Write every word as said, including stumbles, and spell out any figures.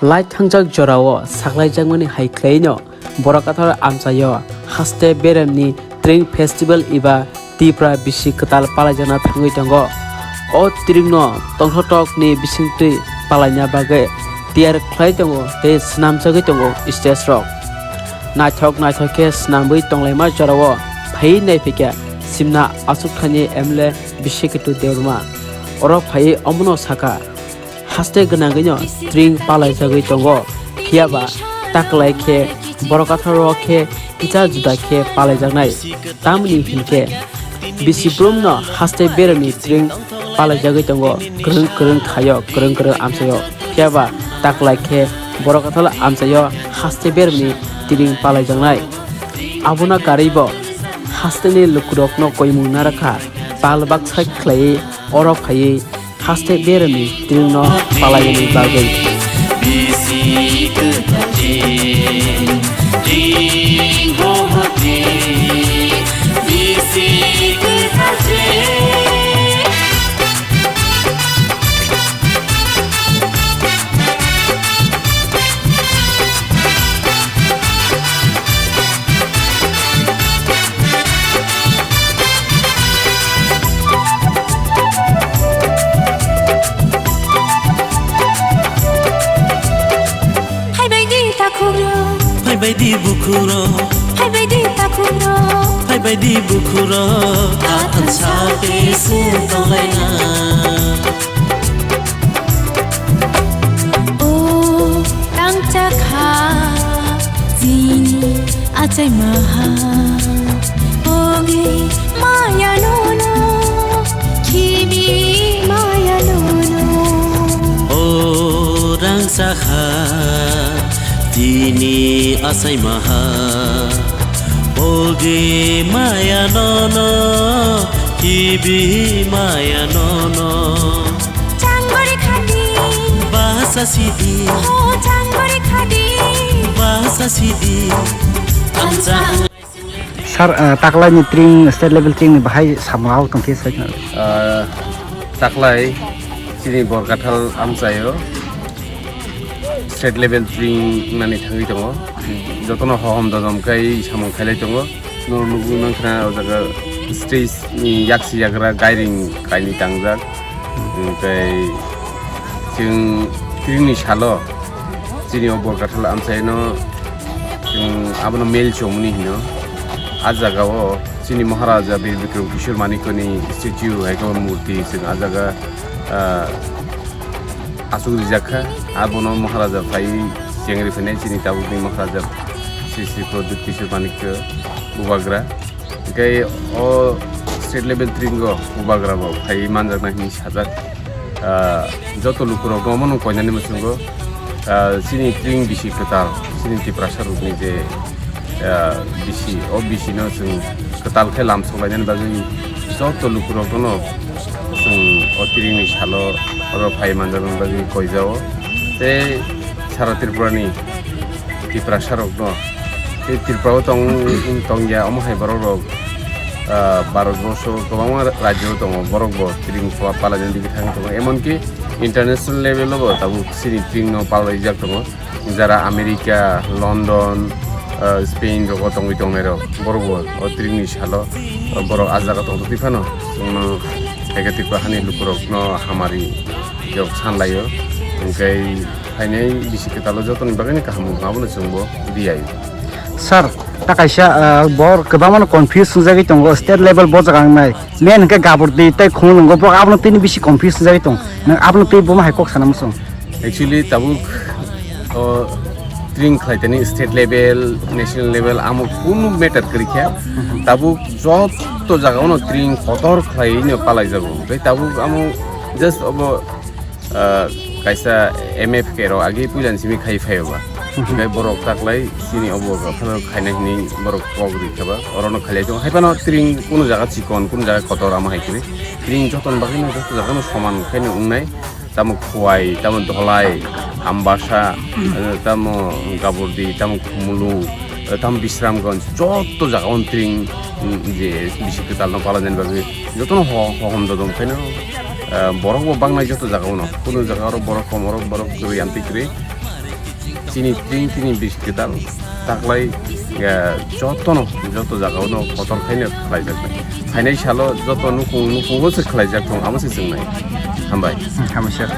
Lai thangjak jorao saklaijakmani hai khwlaino Borok Kathar amchaio haste beremni Tring Festival eba Tipra bisi kwtal palaijakna thangwi tongo. O tringno tongthokni bisingtwi palaina bagwi tiyar khlai tongo tei swnamjagwi tongo stage rok. Naithok naithok khe swnamwi tonglaima jorao phaiwi naiphikha simna achukthani M L A Bisikitu Debbarma. Oro phaiwi omono sakha, haste gwnangwino tring palaijagwi tongo, phiyaba taklai khe Borok Katharo khe kisa juda khe palaijaknai. Tamni hinkhe bisi brumno haste beremni tring palaijagwi tongo, kwrwng kwrwng thaio, kwrwng kwrwng amchaio, phiyaba taklai khe Borok Kathar amchaio haste beremni tring palaijaknai. Abono karwibo hasteni lukurokno koimung narwkha, pal baksa khlaiwi oro phaiwi haste beremni tringno palaimani bagwi. Phaibai di takhukro. Phaibai di bukhukro. Phaibai di takhukro. Phaibai di bukhukro. Athan sa te se tonglaina. O tangchakha chini achai maha. Ogi maya nono, khibi maya nono. O rangchakha chini achai maha. Ogi maya nono, khibi maya nono. Changori khadi. Bahasa sidi. Oh, changori khadi. Bahasa sidi. Ansa. Sir, ah, taklaini tring, state level tring ni bahai samung au tongkhe sai khna. Ah, taklai chini Borkathal amchaio state level tring nani thangwi tongo. Jotono hohom dodom kai samung khailai tongo. Norok nugwi mankha o jaga stage ni yaksi yagra gairing kainwi tangjak. Tei chwng tringni salo chini o Borkathal amchaino chwng abono mel chomni hino. A jagao chini Maharaja Bir Bikram Kishore Manikyani statue hai khe murti chwng a jaga, ah, aswk rijak kha. Abono Maharaja phai chengri phainai chini tabukni Maharaja Sri Sri Pradyut Kishore Manikya Bubagra. Hingke o state level tringo Bubagra bo phai manjaknai hinwi sajak. Ah, joto lukurok no omono koinani muchungo, ah, chini tring bisi kwtal, chini Tiprasa rokni je, ah, bisi, o bisi no chwng kwtal khe lamsok lainani bagwi joto lukurok no chwng o tringni salo oro phai manjaknani bagwi koijao. Tei sara Tripura ni Tiprasa rok no, tei Tripura o tong, tongya, omo hai borok rok, ah, Bharat borso kwbangma rajyo tongo, borok bo tring pa-, palaini digwi thang tongo, emonki international level o bo tabuk chini tring no palaijak tongo, jara America, London, ah, Spain rogo tongwi tongnai rok, borok bo o tring ni salo, ah, borok ah jaga tongtwi phano chwngno hai khe Tripura hani lukurok no hamari jok sanlaio, hwnkhe phainai bisi kwtalo jotoni bagwino kaham wngkha, abono chwngbo riyai. Sir, ta kaisa, ah, bor kwbangmano confuse wngjagwi tongo, state level bo jaga wngnai. Main hwnkhe Gabordi tei Khumulwngo, bo abono tini bisi confuse wngjagwi tong. Nang abono tei bomo hai kok sana muchung. Actually, tabuk, o, tring khlai tani state level, national level, amo kunu matter kwrwi kha. Mhm. Tabuk joto jaga ono tring kotor khlai no palai jago. Tei tabuk amo just obo ah, kaisa M F K rok agi puila ni simi khai phaio ba. Mhm. Hingke borok taklai chini obo rok phano khaina hini borok kok ri kha ba. Oro no khailai tongo. Hai phano tring kuno jaga chikon, kuno jaga kotor ama hai khe. Tring joton bagwi no joto jaga no soman khe no wngnai. Tamo Khowai, tamo Dholai, Ambasa, eh, tamo Gabordi, tamo Khumulwng, eh, tamo Bisramganj, joto jaga o tring, mm, je bisi kwtal no palainani bagwi jotono ho-, hohom dodom khaino. Ah, borok bo bangnai joto jaga o no. Kuno jaga oro borok kom, oro borok kwrwi, amtwi kwrwi. Chini tring tini bis kwtal taklai, eh, jotono, joto jagao no kotor khaino khlaijaknai. Phainai salo joto nukung nukungo se khlaijak thung, amo se chwngnai. Hambai. Hmm, hambai sir.